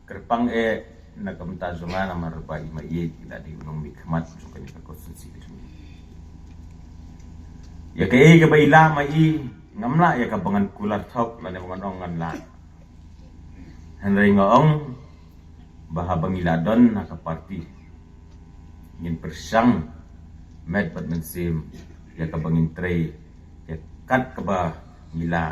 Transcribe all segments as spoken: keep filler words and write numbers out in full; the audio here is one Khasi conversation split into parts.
Kyrpang eh na ka bynta jong nga namar ba i ma i i la dei u nongmihkhmat jong kane ka constituency ka jong i. Ïa kaei kaba i lah ma i ngam lah ïa kaba ngan kular thok lane ba ngan ong ngan lah. Hynrei nga ong ba haba ngi la don ha ka party ngin pyrshang met bad mynsiem ïa kaba ngin trei ïa kat kaba ngi lah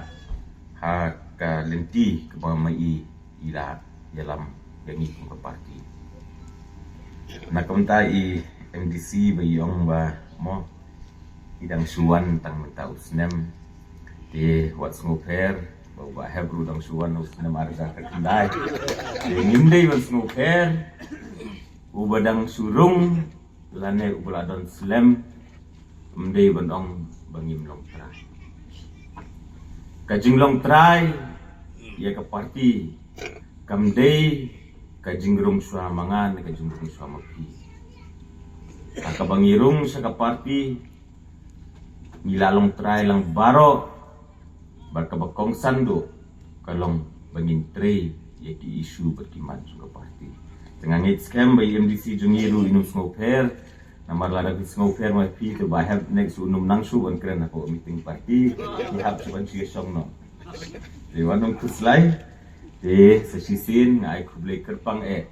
ha ka lynti kaba ma i i la ïalam ïa ngi kum ka party. Na ka bynta i MDC ba i ong ba mo i dang shu wan tang mynta u snem. Te wat sngewpher ba u Bah Hep ruh dang shu wan u snem ar hajar khyndai. Te ngim dei ban sngewpher uba dang shu rung lane uba la don slem. Ym dei ban ong ba ngim long trai. Ka jinglong trai ïa ka party kam dei ka jingrung shuwa ma nga ne ka jingrung shuwa ma phi. Ha kaba ngi rung sha ka party ngi la long trai lang baroh bad kaba kongsan duh ka long ba ngin trei ïa ki issue bad ki mat jong ka party. Te nga ngeit skhem ba i MDC jong ngi ruh in ym sngewpher. Namar lada phi sngewpher ma phi te Bah Hep next u nym nang shuh ban kren ha ka meeting party. Ki hap shuh ban shu ïa shong noh. Te wat nym khuslai. Te sa shisien nga ai khublei kyrpang eh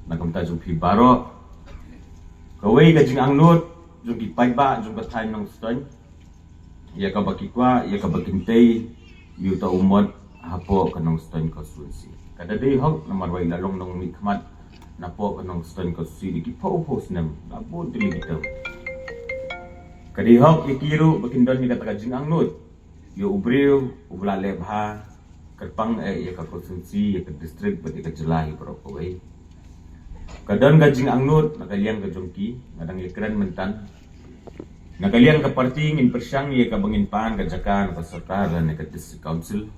na ka bynta jong phi baroh. Kawei ka jingangnud jong ki paidbah jong ka thaiñ Nongstoiñ ïa kaba ki kwah ïa kaba kin tei ïa uta u mot hapoh ka Nongstoiñ constituency. Ka da dei hok namar ba i la long nongmihkhmat napoh ka Nongstoiñ constituency da ki phew phew snem, la bun tylli ki term. Ka dei hok ïa ki ruh ba kin don ïa kata ka jingangnud ïa u briew uba la leh bha. Kyrpang eh ïa ka constituency, ïa ka district bad ïa ka jylla hi baroh kawei. Ka don ka jingangnud na ka liang ka jong ki, nga dang ïakren mynta. Na ka liang ka party ngin pyrshang ïa kaba ngin pan ka jaka na ka sorkar lane ka district council.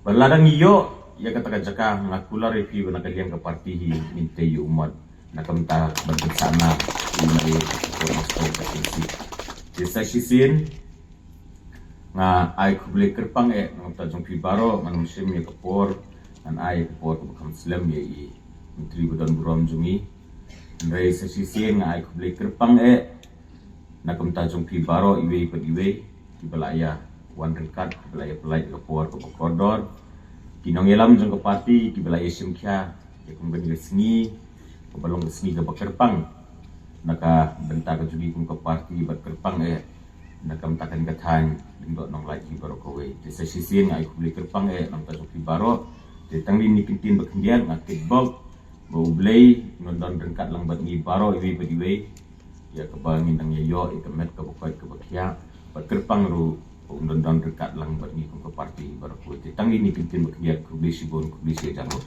Bad lada ngi ïoh ïa kata ka jaka, nga kular ïa phi ba na ka liang ka party hi ngin tei ïa u mot na ka bynta ban pynsahnar ïa u mari ka constituency. Te sa shisien nga ai khublei kyrpang eh na ka bynta jong phi baroh. Ngan ym shim ïa ka por, ngan ai ïa ka por kaba kham slem ïa i Myntri ba don burom jong ngi. Hynrei sa shisien nga ai khublei kyrpang eh na ka bynta jong phi baroh iwei pa iwei kiba la ïa wan ryngkat, kiba la ïa pynlait ïa ka por kaba kordor. Ki nongïalam jong ka party kiba la ïa shim khia ïa kum kane ka sngi kaba long ka sngi kaba kyrpang na ka bynta ka jong ngi kum ka party bad kyrpang eh na ka bynta kane ka thaiñ lyngdoh nonglait hi baroh kawei. Te sa shisien nga ai khublei kyrpang eh na ka bynta jong phi baroh. Te tang kine ki ktien ba khyndiat nga kitbok ba U Blei un don don ryngkat lang bad ngi baroh iwei pa iwei. Ïa kaba ngin dang ïa ïoh ïa ka met kaba koit kaba khiah bad kyrpang ruh un don don ryngkat lang bad ngi kum ka party baroh kawei. Te tang kine ki ktien ba khyndiat, khublei shibun, khublei shihajar nguh.